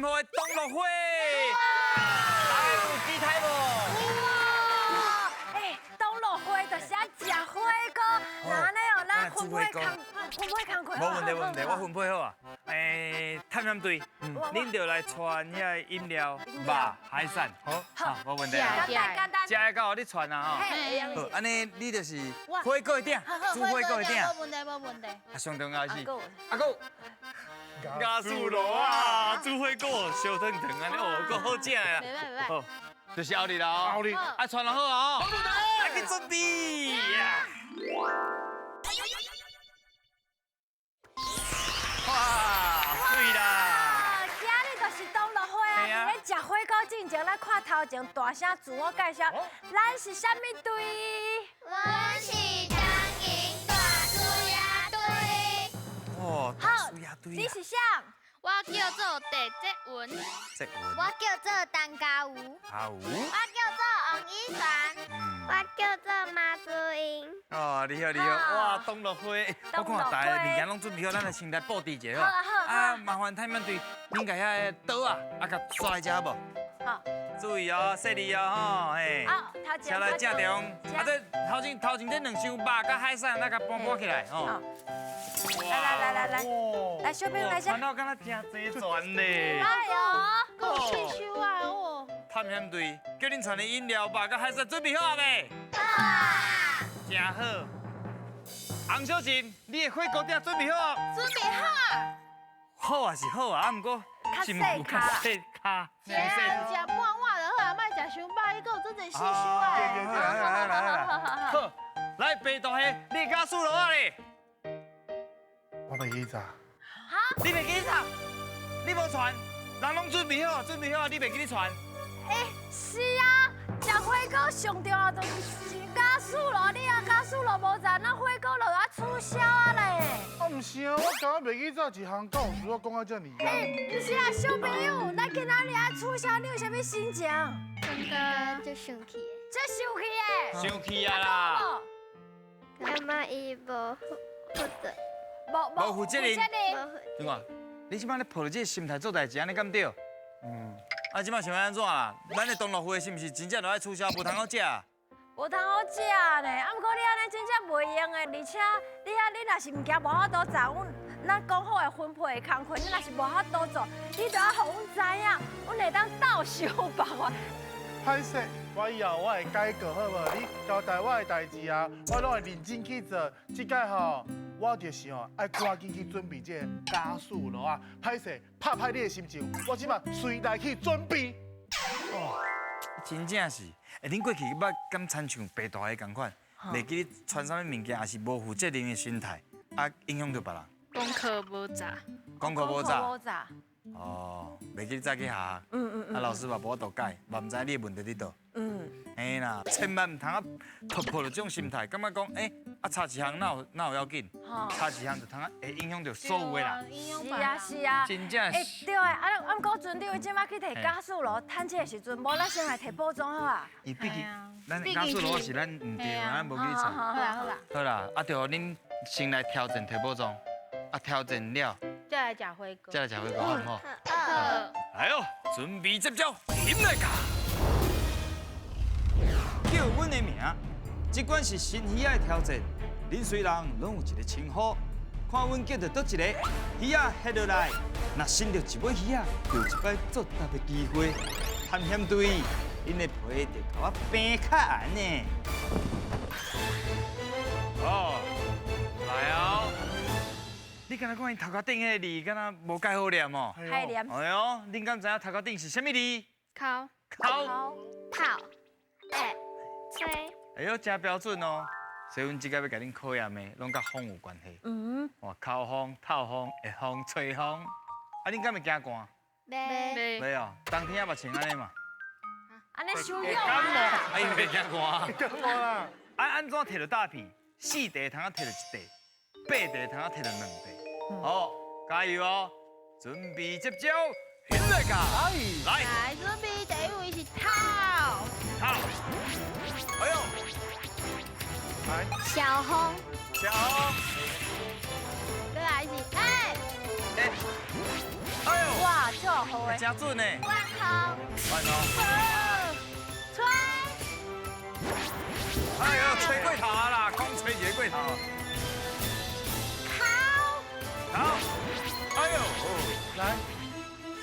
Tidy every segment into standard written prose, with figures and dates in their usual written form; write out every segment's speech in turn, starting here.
心好的同樂會。大家有期待無？哇！欸，同樂會就是愛食火鍋，那按呢哦，咱分配工分配工課。無問題，無問題，我分配好啊。欸，探險隊，恁就來傳遐个飲料、肉、海產，好，好，無問題。簡單簡單。食會到予你傳啊吼。好，按呢你就是火鍋的鼎，煮火鍋的鼎。無問題，無問題。啊，上重要是，啊，閣瓦斯爐啊，煮火鍋燒燙燙按呢哦，閣好食的啦。袂歹袂歹。好，就是後日啦。後日。啊，傳落好啊，來去準備。哇，水啦！今日就是同樂會啊！咧食火鍋進前，咱看頭前大聲自我介紹，咱是啥物隊？阮是東營大樹仔隊。哦，大樹仔隊。你是啥？我叫做鄭哲文。哲文。我叫做陳家瑜。家瑜。我叫做王以璇。我叫做馬祖英。哦，你好，你好，哇，同樂會，我看大家物件攏準備好，咱來先來布置一下好。啊，麻煩探險隊，恁共遐个桌仔，啊，共刷一下好無？好。注意哦，細膩哦，吼，嘿。好，頭前。車來正中，啊，這頭前頭前這兩箱肉佮海產，咱共搬搬起來，吼。來來來來來，來小朋友來這。傳到敢若真濟船咧。哎喲，夠細收啊哦。探險隊叫恁傳的飲料、肉佮海產準備好啊未？好啊。真好。洪小琴，你的火鍋鼎準備好啊？準備好。好啊是好啊，啊毋過是毋有較細跤。食食半碗就好啊，莫食傷飽，伊閣有足濟細收啊。來來來來，好，來白大蝦，你瓦斯爐仔咧？我袂記早。哈？你袂記早？你無傳？人攏準備好，準備好，你袂記咧傳？欸，是啊，食火鍋上重要就是瓦斯爐，你若瓦斯爐無讚，那火鍋就愛取消啊咧。啊，毋是啊，我感覺袂記早一項，敢有需要講到遮爾嚴？欸，毋是啊，小朋友，咱今仔日愛取消，你有啥物心情？感覺足生氣的。足生氣的。生氣啊啦！感覺伊無負責。無負責任。無點啊？你這擺咧抱著這個心態做代誌，按呢敢對？嗯。啊，這擺想欲按怎啦？咱的同樂會是毋是真正就愛取消，無通好食？無通好食呢，啊，毋過你按呢真正袂用的，而且你遐你若是物件無法度做，阮咱講好的分配的工課，你若是無法度做，你就愛予阮知影，阮會當鬥相辦法。歹勢，我以後我會改過好無？你交代我的代誌啊，我攏會認真去做。這擺吼，我就是吼愛趕緊去準備這個瓦斯爐啊。歹勢，拍歹你的心情，我這擺隨來去準備。哦，真正是，欸，恁過去捌敢親像白大蝦仝款，袂記咧傳啥物物件，抑是無負責任的心態，啊，影響著別人。功課無做。功課無做。無做。哦，袂記得早去學校。啊，老師嘛無法度改，嘛毋知你的問題佇佗。嘿啦，千萬毋通啊，抱著這種心態，感覺講，欸，啊，差一項哪有哪有要緊？差一項就通啊，會影響著所有的人。是啊是啊。真正是。欸，對啊，啊，毋過船長伊這擺去提瓦斯爐，趁這個時陣，無咱先來提補妝好啊。伊畢竟，咱瓦斯爐是咱毋對，咱無去查。好啦好啦。好啦，啊，就恁先來挑戰提補妝，啊，挑戰了。再來食火鍋。再來食火鍋，好毋好？好。來哦，準備接招，起來卡！叫阮的名，這款是新魚仔的挑戰。恁雖人攏有一個稱呼，看阮叫著佗一個魚仔翕落來，若伸著一尾魚仔，就有一擺作答的機會。探險隊，恁的皮就共我平較硬呢。哦，來哦！你敢若看伊頭殼頂彼個字，敢若無蓋好念哦。歹念。哎喲，恁敢知影頭殼頂是啥物字？哭。哭。透。會。吹。哎喲，真標準哦。所以阮這擺欲共恁考驗的，攏佮風有關係。哇，口風、透風、會風、吹風。啊，恁敢會驚寒？袂。袂哦，冬天猶嘛穿按呢嘛。按呢傷勇感冒，啊，伊袂驚寒。感冒啦。啊，按怎提著大片？四塊通啊提著一塊，八塊通啊提著兩塊。好，加油哦！準備接招，起來噶！來，來，準備第一位是透。透。哎呦！來，小風。小風。再來是哎。哎呦！哇，這好。真準呢。萬紅。萬紅。吹。哎呦，吹過頭啦，講吹一個過頭。烤。好。哎呦，來。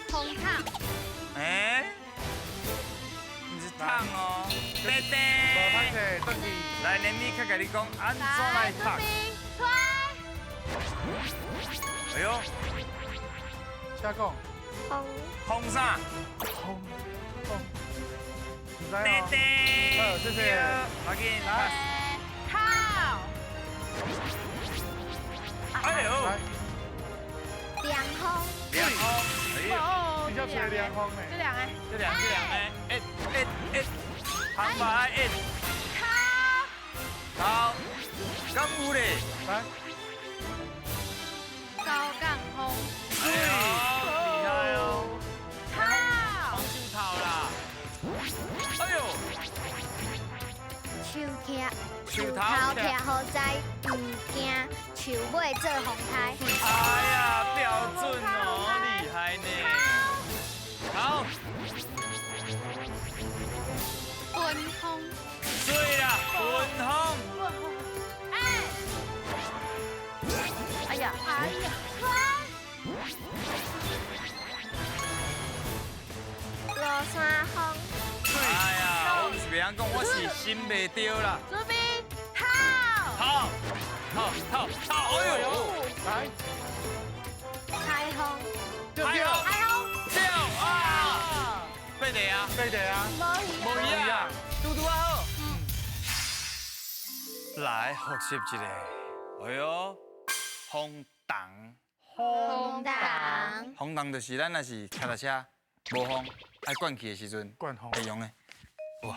紅糖。哎，毋是糖哦。弟弟。無歹勢，轉去。來，連咪較共你講，按怎來讀？吹。哎呦，請講。風。風啥？風風。弟弟。好，謝謝。來緊來。烤。哎呦。涼風。涼風。哎呦。比較吹涼風呢。這兩個。這兩這兩個，哎哎哎，紅白哎。烤。好，敢有咧？來。高槓風。哎呦，厲害哦。烤。黃手套啦。哎呦。樹徛，樹頭徛予知，毋驚樹尾做風颱。哎呀，標準哦，厲害呢。好。分風。對啦，分風。哎。哎呀，哎呀，落山風。哎呀，我毋是袂曉講，我是心袂著啦。準備，透。透，透，透，透，哎呦，來。台風。台風。台風。對啊。八塊啊。八塊啊。無魚啊。拄拄仔好。嗯。來複習一下。哎呦，風筒。風筒。風筒就是咱若是騎腳踏車無風，愛灌氣的時陣，灌風會用的。哇，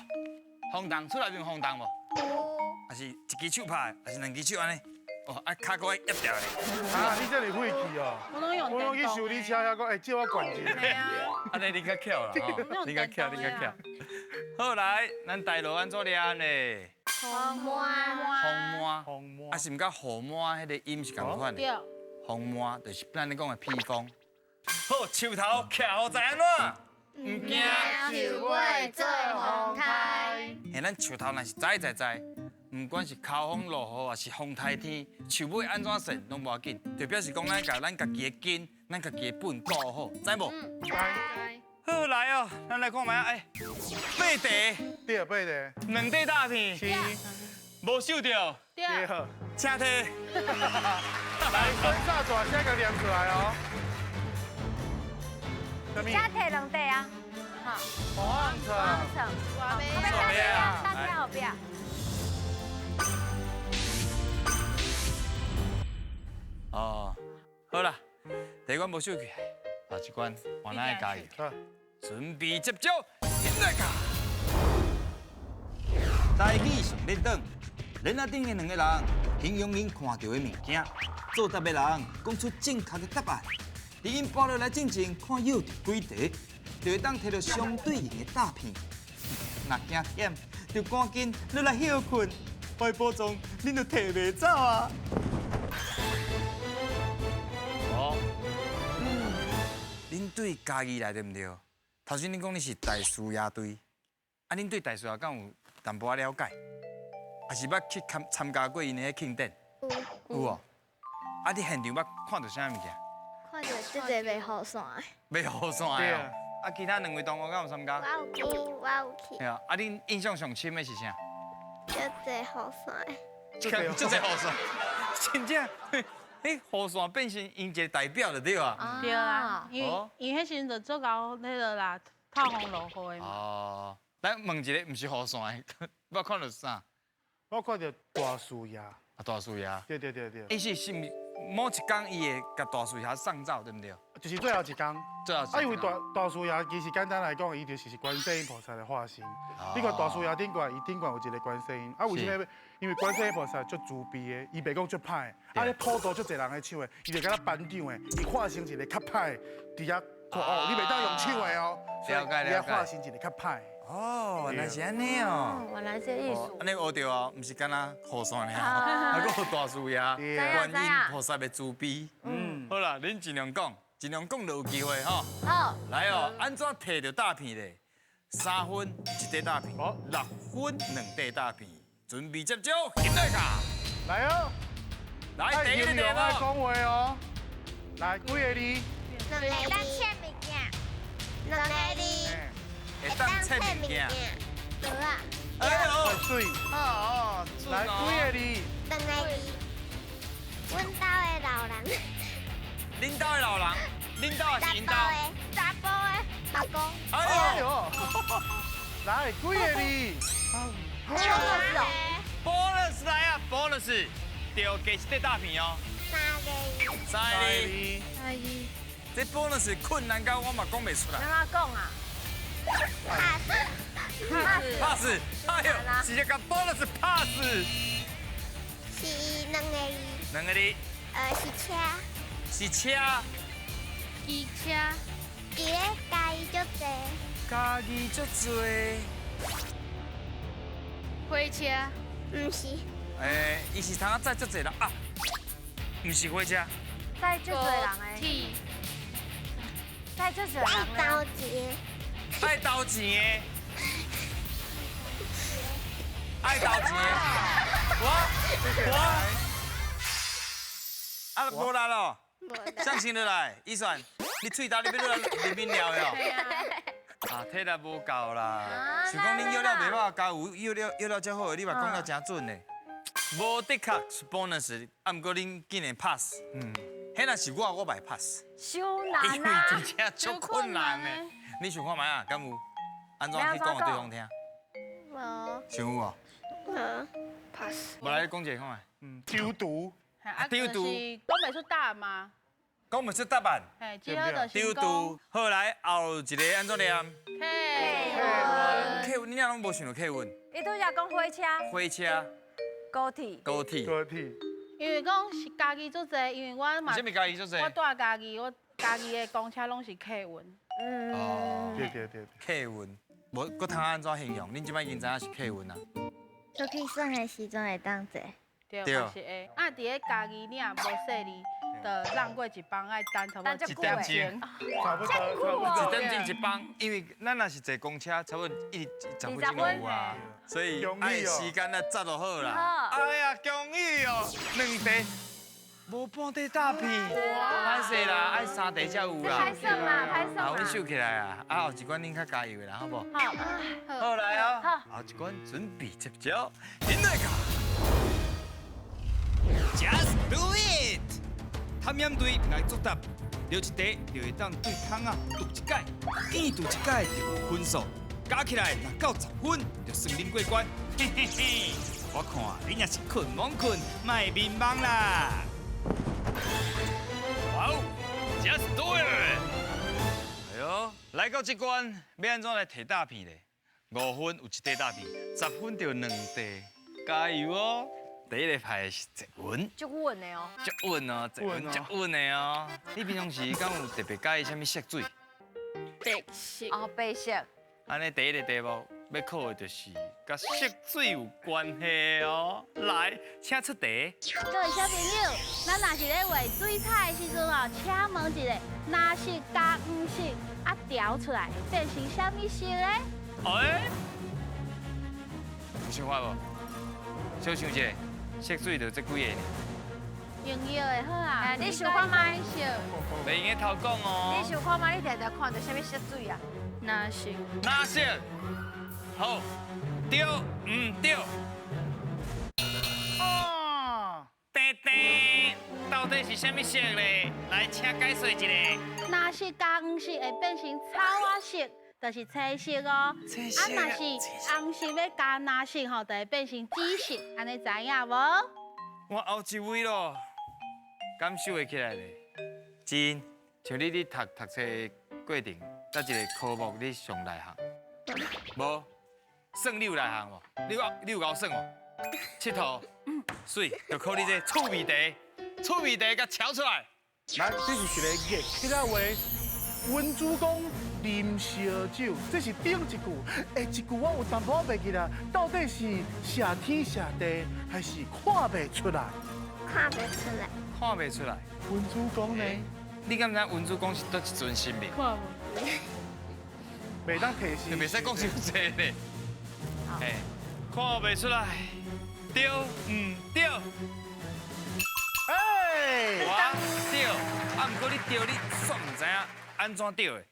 風筒厝內面有風筒無？有。還是一支手拍，還是兩支手按呢？哦，啊，跤骨愛壓掉的。啊，你這麼晦氣哦！我攏用我攏去修理車遐講，欸，借我灌一下。按呢你較巧啦，吼，你較巧，你較巧。好來，咱大路按怎念咧？風魔。風魔。風魔。啊，是毋佮雨魔彼个音是仝款的。對。風魔就是咱咧講的披風。好，樹頭徛予知按怎？毋驚樹尾做風颱。嘿，咱樹頭若是栽栽栽，毋管是口風落雨，抑是風颱天，樹尾按怎踅攏無要緊，就表示講咱共咱家己的根，咱家己的本顧好，知無？知。好來哦，咱來看覓仔，哎，八塊。對，八塊。兩塊大片。是。無收著。對。請提。來，分啥大聲共念出來哦。請提兩塊啊。好。黃橙。黃橙。後壁大聽後壁。哦，好啦，第一關無收起來，下一關換咱來加油。準備接招，來卡。台語上練轉，鏈仔頂的兩個人形容𪜶看著的物件，作答的人講出正確的答案。佇𪜶跋落來進前，看舀著幾塊，就會當提著相對應的詐騙。若驚忝，就趕緊落來歇睏，歹保障恁就提袂走啊！哦，恁對嘉義來對毋對？頭先恁講你是大師爺隊，啊，恁對大師爺敢有淡薄仔了解？還是捌去參參加過𪜶的慶典？有。有哦。啊，你現場捌看著啥物件？看著足濟賣雨傘的。賣雨傘的哦。啊，其他兩位同學敢有參加？我有去，我有去。對啊，啊，恁印象上深的是啥？足濟雨傘的。足濟雨傘，真正，欸，雨傘變成𪜶一個代表就對啊。對啊，因為因為彼時陣就足𠢕彼个啦，透風落雨的嘛。哦，來問一个，毋是雨傘的，捌看著啥？我看著大樹爺。啊，大樹爺。對對對對。伊是是毋是某一工伊會共大樹爺送走，對毋對？就是最後一工。最後一。啊，因為大大樹爺其實簡單來講，伊就是觀世音菩薩的化身。你看大樹爺頂懸，伊頂懸有一個觀世音。啊，為啥物？因為觀世音菩薩足慈悲的，伊袂講足歹。啊，咧普度足濟人咧搶的，伊就敢若班長的，伊化成一個較歹，佇遐看哦，你袂當用搶的哦。了解了解。伊化成一個較歹。哦，原來是按呢哦。原來這意思。按呢學著哦，毋是干焦雨傘爾，還閣有大樹爺、觀音菩薩的慈悲。嗯。好啦，恁盡量講，盡量講就有機會吼。好，來哦，按怎提著詐騙咧？3分一塊詐騙，6分兩塊詐騙。準備接招，進來卡。來哦，來第一個題目。愛講話哦。來，幾個字？兩個字。切物件。兩個字。會當切物件。對啊。哎呦，水。哦，來，幾個字？兩個字。阮兜的老人。恁兜的老人，恁兜還是𪜶兜？查埔的阿公。哎呦，來，幾個字？bonus 來啊，bonus，對，加一塊詐騙哦。三個字。三個字。三個字。這 bonus 困難到我嘛講袂出來。按怎講啊？pass。 pass。哎呦，直接共 bonus pass。是兩個字。兩個字。是車。是車。機車。佇咧嘉義足濟。嘉義足濟。火車。毋是。欸，伊是通啊載足濟人啊？毋是火車。載足濟人的。載足濟人。愛投錢。愛投錢的。愛投錢的。我。啊，無力咯。相信落來，依璇，你喙焦你欲落來入面尿的哦。啊，體力無夠啦。想講恁藥了袂歹，加油，藥了藥了遮好，你嘛講了真準呢。無的確是 bonus，啊，毋過恁竟然 pass。嗯。彼若是我，我嘛會 pass。傷難啊！因為真正足困難的。你想看覓啊？敢有？按怎去講予對方聽？無。想有無？無。pass。無來，你講一個看覓。嗯，丟毒。啊，就是講袂出答案嗎？講袂出答案。嘿，只好就是丟毒。好來，後一個按怎念？客運。客運，你哪攏無想著客運？伊拄才講火車。火車。高鐵。高鐵。高鐵。因為講是嘉義足濟，因為我嘛。啥物嘉義足濟？我住嘉義，我嘉義的公車攏是客運。嗯。哦。對對對。客運，無，閣通按怎形容？恁這擺已經知影是客運啊？出去耍的時陣會當坐。對，嘛是會。啊，佇咧嘉義你若無細膩，就浪過一班愛等差不多一點鐘，差不多，一點鐘一班，因為咱若是坐公車，差不多10分鐘就有啊，所以愛時間來紮就好啦。哎呀，恭喜哦，兩塊，無半塊詐騙，歹勢啦，愛三塊才有啦。歹算啦，歹算啦。啊，阮收起來啊，啊後一關恁較加油的啦，好無？好，好來哦，後一關準備接招，引來卡。Just do it！探險隊來作答，留一題就會當對窗仔揬一擺，見揬一擺就有分數，加起來若夠10分，就算恁過關。嘿嘿嘿，我看恁也是睏罔睏，莫眠夢啦！哇哦，Just do it！哎喲，來到這關，欲按怎來提詐騙咧？5分有一塊詐騙，10分就兩塊，加油哦！第一個牌是捷運，足穩的哦，足穩哦，捷運足穩的哦。你平常時敢有特別佮意啥物色水？白色。哦，白色。按呢，第一個題目欲考的就是佮色水有關係哦。來，請出題。各位小朋友，咱若是咧畫水彩的時陣哦，請問一下，藍色佮黃色啊調出來變成啥物色咧？哎，有想法無？小想一下。色水就這幾個。用藥的好啊，你想看覓？袂用得偷講哦。你想看覓？你定定看著啥物色水啊？藍色。藍色。好，對毋對？啊！叮叮，到底是啥物色咧？來，請解說一下。藍色佮黃色會變成草仔色，就是青色哦。青色。啊，若是紅色欲加藍色吼，就會變成紫色，按呢知影無？我後一位咯，感受會起來咧。真，像你咧讀讀冊過程，佗一個科目你上內行？無，算你有內行無？你有𠢕算無？𨑨迌，媠，就考你這趣味題，趣味題共抄出來。來，這是一個熱起來話。文主公啉燒酒，這是頂一句，下一句我有淡薄仔袂記啦，到底是謝天謝地，還是看袂出來？看袂出來。看袂出來。文主公呢？你敢知影文主公是佗一尊神明？看无。袂当提示。袂使讲伤济呢。哎，看袂出来，对毋对？哎，我对，啊，毋过你对，你煞毋知影按怎对的，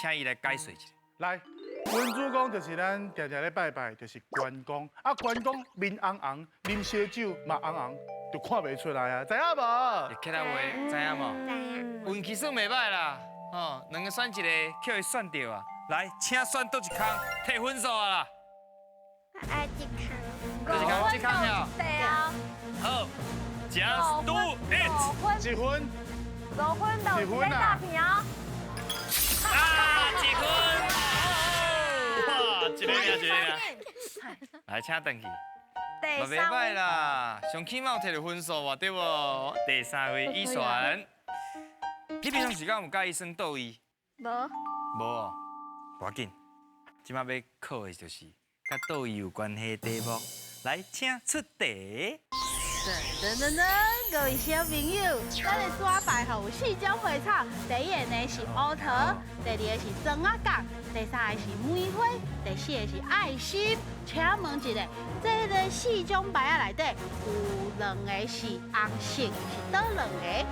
请伊来解说一下。来，文主公就是咱定定咧拜拜，就是关公。啊，关公面红红，啉烧酒嘛红红，就看袂出来啊，知影无？客家话知影无？知影。运气算袂䆀啦，吼，两个选一个，予伊选著啊。来，请选佗一空，提分数啊啦。爱这空。佗一空，这空了。对啊。好，Just do it。一分。5分就一个大片哦。啊，一分。哇，一个一个。来，请转去。第三位啦，上起码有提著分数嘛，对无？第三位以璇，你平常时间有佮意耍倒伊？无。无哦，无要紧。这摆欲考的就是佮倒伊有关系的题目，来，请出题。噔噔噔，各位小朋友，咱的纸牌吼有四种花草，第一个呢是乌桃，第二个是庄仔角，第三个是梅花，第四个是爱心。请问一下，这个四种牌仔内底有两个是红色，是佗两个？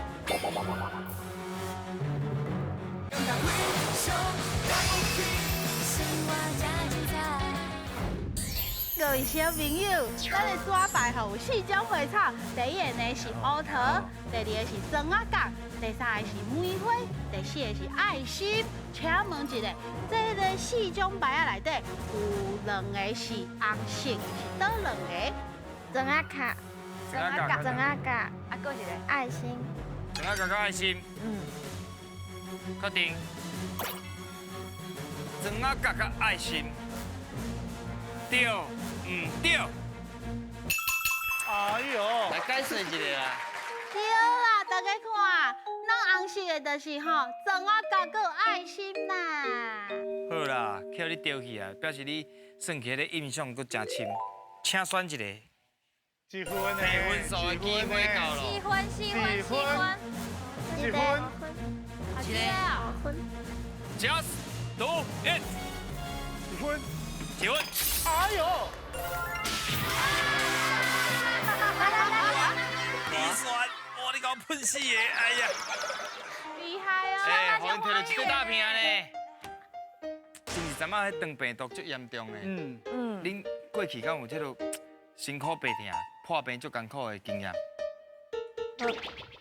各位小朋友，咱的纸牌吼有四种花草，第一个呢是乌桃，第二个是庄仔角，第三个是梅花，第四个是爱心。请问一下，这个四种牌仔内底有两个是红色，是佗两个？庄仔角，庄仔角，庄仔角，啊，阁一个爱心。庄仔角佮爱心。嗯。确定。庄仔角佮爱心。对，毋对？哎呦，来解释一下啦。对啦，大家看，咱红色的就是吼，庄仔角阁爱心啦。好啦，叫你丢去啊，表示你算起来印象阁真深。请选一个。一分的，提分数的机会到了。四分，四分，四分，一分，一个。分。 Just do it。一分。一分。哎呦！李璇，哇，你给我喷死的，哎呀！厉害哦！哎，予𪜶提著一块大片呢。真是阵仔彼肠病毒足严重的。嗯嗯。恁过去敢有这个辛苦病痛、破病足艰苦的经验？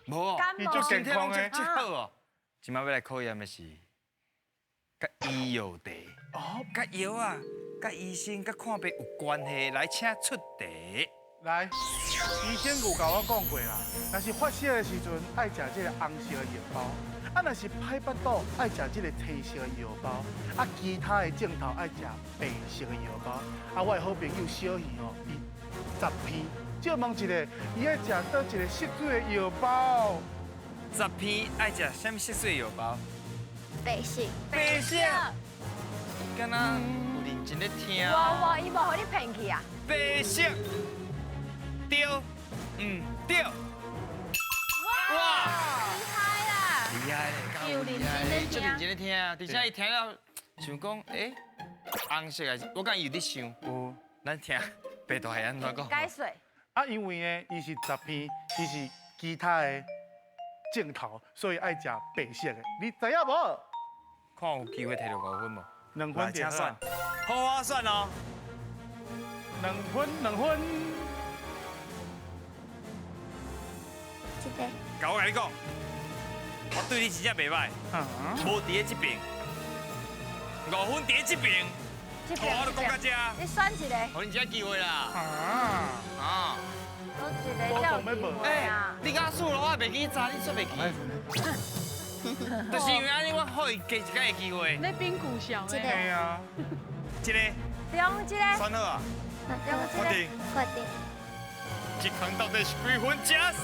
无哦，你足健康的，足好哦。这摆欲来考验的是，佮医药题。哦，佮药啊。佮医生、佮看病有关系，来，请出题。来，医生有共我讲过啦，若是发烧的时阵爱食这个红色的药包，啊，若是歹腹肚爱食这个青色的药包，啊，其他的症头爱食白色的药包。啊，我的好朋友小鱼哦，伊10片，借问一下，伊爱食佗一个色水的药包？10片爱食啥物色水的药包？白色。白色。敢若有认真咧听。哇哇，伊无予你骗去啊？白色，对，毋对？哇！厉害啦！厉害嘞，有认真咧听，足认真咧听，而且伊听了想讲，欸，红色还是？我感觉伊有咧想。有。咱听白大侠按怎讲？解说。啊，因为呢，伊是10片，伊是其他的镜头，所以爱食白色的。你知影无？看有机会提著5分无？ 2分，请选，好好选哦。2分，2分。这个。共我共你讲，我对你真正袂䆀，无伫咧这边，5分伫咧这边，我都讲到这。你选一个。予你一个机会啦。啊。我一个才有机会啊。你敢输了，我也袂记查，你煞袂记。就是因为按呢，我予伊加一摆的机会。你变故乡的。对啊。这个。中这个。选好啊。决定。决定。这空到底是几分？Just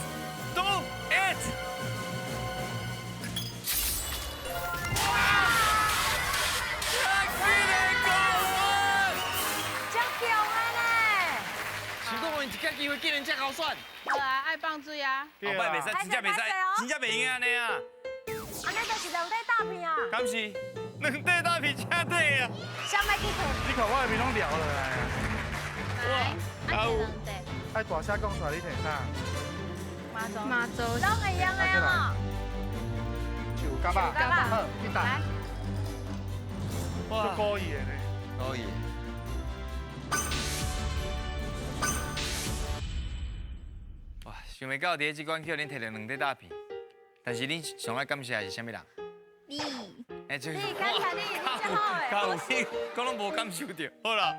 do it。哇！这几个5分？真强啊呢！想讲予𪜶一个机会，竟然这好选。好啊，爱放水啊。后摆袂使，真正袂使，真正袂用按呢啊！两块大片啊？敢是两块大片请底啊？啥物去看？你看我的面攏撩落来啊！来，啊，两块。爱大声讲出来，你提啥？妈祖。妈祖。攏会用的哦。树夹啊。好，去打。哇，足故意的呢。故意。哇，想袂到伫这关叫恁提著两块大片，但是恁上爱感谢的是啥物人？你。哎，这你感谢你，你真好诶。够有你，讲拢无感受著。好啦，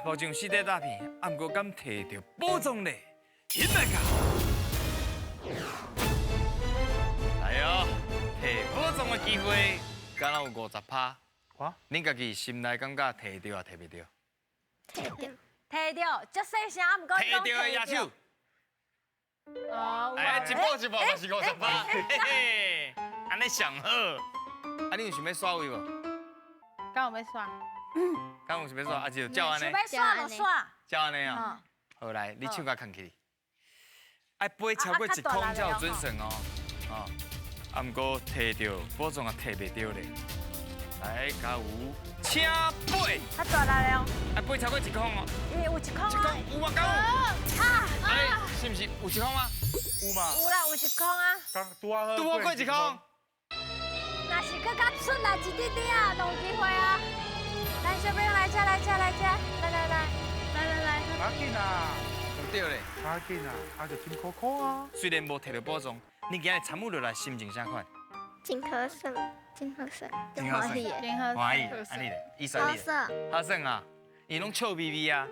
目前四块大片，啊，毋过敢提著宝藏咧？引来噶。来哦，提宝藏的机会，敢若有50%。哇！恁家己心内感觉提著也提袂著？提著。提著，足细声，毋过提著的举手。哦，哎，一步一步嘛是50%，嘿嘿，按呢上好。啊，你有想欲刷位无？敢有欲刷？敢有想欲刷？啊，就照按呢。想欲刷就刷。照按呢啊。好来，你手共囥起。爱飞超过一空才有准算哦。哦，啊，毋过提著宝藏也提袂著咧。来，加油，请飞。较大力了。啊，飞超过一空哦。伊有一空啊。一空有啊，敢有？啊。哎，是毋是有一空吗？有嘛？有啦，有一空啊。刚拄好。拄好过一空。若是阁较出力一点点啊，就有机会啊。来，小朋友来这，来这，来这，来来来，来来来。较紧啊！对咧。较紧啊！啊，就真可可啊。虽然无提著宝藏，你今日参与落来，心情啥款？真好耍，真好耍，真好耍，真好欢喜。啊你咧，伊说你咧，好耍啊！伊拢笑眯眯啊，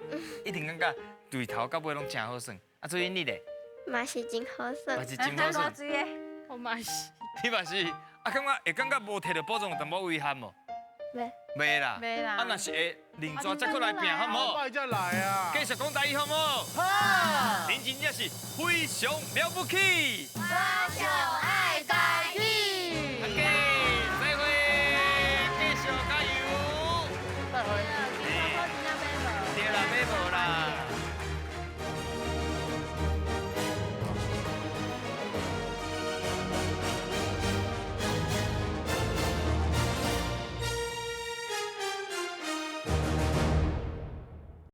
一定感觉对头到尾拢真好耍。啊，所以你咧？嘛是真好耍，嘛是真好耍。我嘛是。你嘛是？啊，感觉会感觉无提著宝藏有淡薄遗憾无？袂。袂啦。袂啦。啊，若是会另紲再阁来拼，好毋好？拜才来啊！继续讲台语，好毋好？好。恁真正是非常了不起。我就爱台。